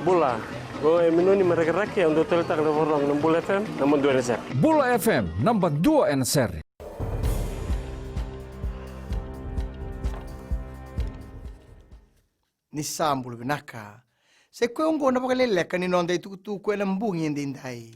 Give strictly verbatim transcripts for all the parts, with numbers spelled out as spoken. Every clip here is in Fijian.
Bula, o e Minoni mai Rakiraki, au dau taleitaka na vakarorogo na Bula F M, naba dua ena sere. Bula F M, naba dua ena sere. Ni sa bula vinaka. Sa i koya oqo na vakaleleka ni noda itukutuku ena bogi edaidai.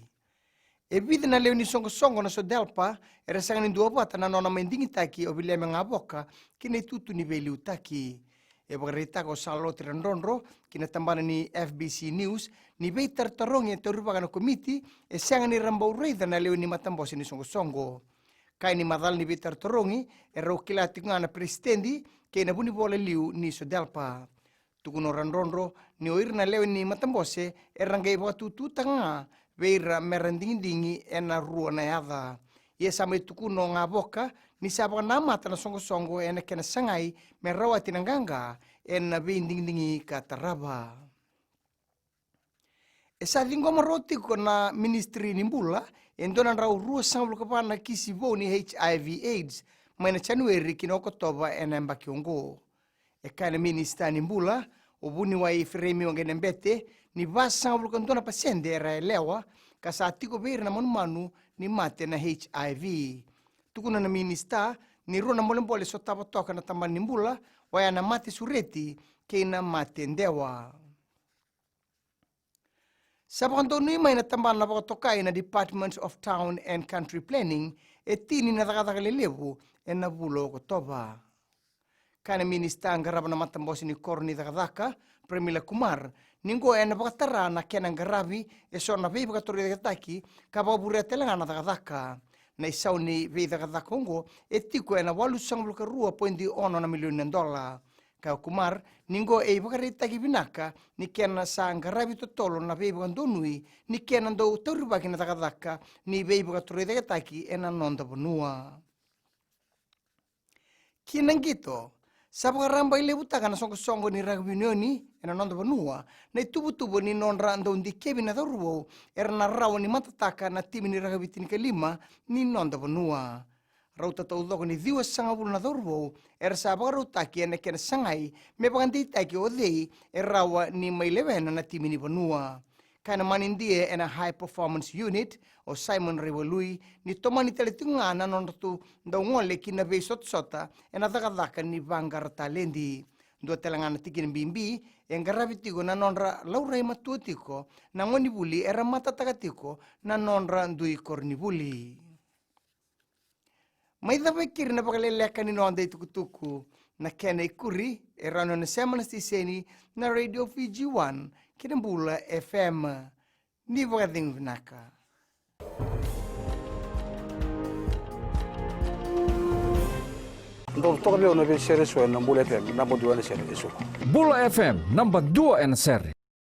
E vica na lewe ni soqosoqo na SODELPA era sega ni duavata na nona mai digitaki o Viliame Gavoka ki na itutu ni veiliutaki. E vakaraitaka o Salote Radrodro ki na tabana ni F B C News ni veitarotarogi e taurivaka na komiti e sega ni ra bau raica na lewe ni matabose ni soqosoqo. Kaya ni macala ni veitarotarogi e rau kila tiko ga na peresitedi kei na vunivola liu ni SODELPA. Tukuna o Radrodro ni o ira na lewe ni matabose era qai vakatututaka ga vei ira me ra digidigi ena rua na yaca. Ia sa mai tukuna o Gavoka ni sa vakanamata na soqosoqo ena kena sagai me rawati na qaqa ena veidigidigi ka tarava. E sa ciqoma rawa tiko na Minisitiri ni Bula e dua na drau ruasagavulu ka va na kisi vou ni H I V AIDS mai na Janueri ki na Okotova ena yabaki oqo. E kaya na Minisita ni Bula, o Vuniwai Ifereimi Waqainabete, ni vasagavulu ka dua na pasede era yalewa ka sa tiko vei ira na manumanu ni mate na H I V. Tukuna na minisita ni rua na bolebole sotava toka na tabana ni bula, oya na mate sureti kei na mate dewa. Sa vakadonui mai na tabana vakatokai na Department of Town and Country Planning e tini na cakacaka lelevu ena vula o Okotova. Kaya na minisita qarava na matabose ni koro ni cakacaka, Premila Kumar, ni qo ena vakatara na kena qaravi eso na veivakatorocaketaki ka vakavurea tale ga na cakacaka. Na isau ni veicakacaka oqo e tiko ena walusagavulu ka rua poidi ono na milioni na dola. Kaya o Kumar ni qo e ivakaraitaki vinaka ni kena sa qaravi totolo na veivakadonui ni kena dau taurivaki na cakacaka ni veivakatorocaketaki ena noda vanua. Ki na qito, sa vakarabailevutaka na soqosoqo ni rakavi unioni ena noda vanua na ituvatuva ni nodra dau dikevi na cauravou era na rawa ni matataka na timi ni rakavi tinikalima ni noda vanua. Rauta taucoko ni ciwasagavulu na cauravou era sa vakarautaki ena kena sagai me vakadeitaki o cei e rawa ni mai lewena na timi ni vanua. Kaya na manidia ena High Performance Unit, o Simon Raiwalui, ni tomani tale tiko ga na nodratou dau gole ki na veisotasota ena cakacaka ni vaqara taledi. Dua tale ga na tikina bibi e qaravi tiko na nodra laurai matua tiko na gonevuli era matataka tiko na nodra dui koronivuli. Mai cava e keri na vakaleleka ni noda itukutuku. Na kena ikuri e rawa ni o na sema na siteseni na Radio Fiji One kei na Bula F M. Ni vakacegu vinaka. Dau toka vei au na veisere eso ena Bula F M, naba dua ena sere eso. Bula F M, naba dua ena sere.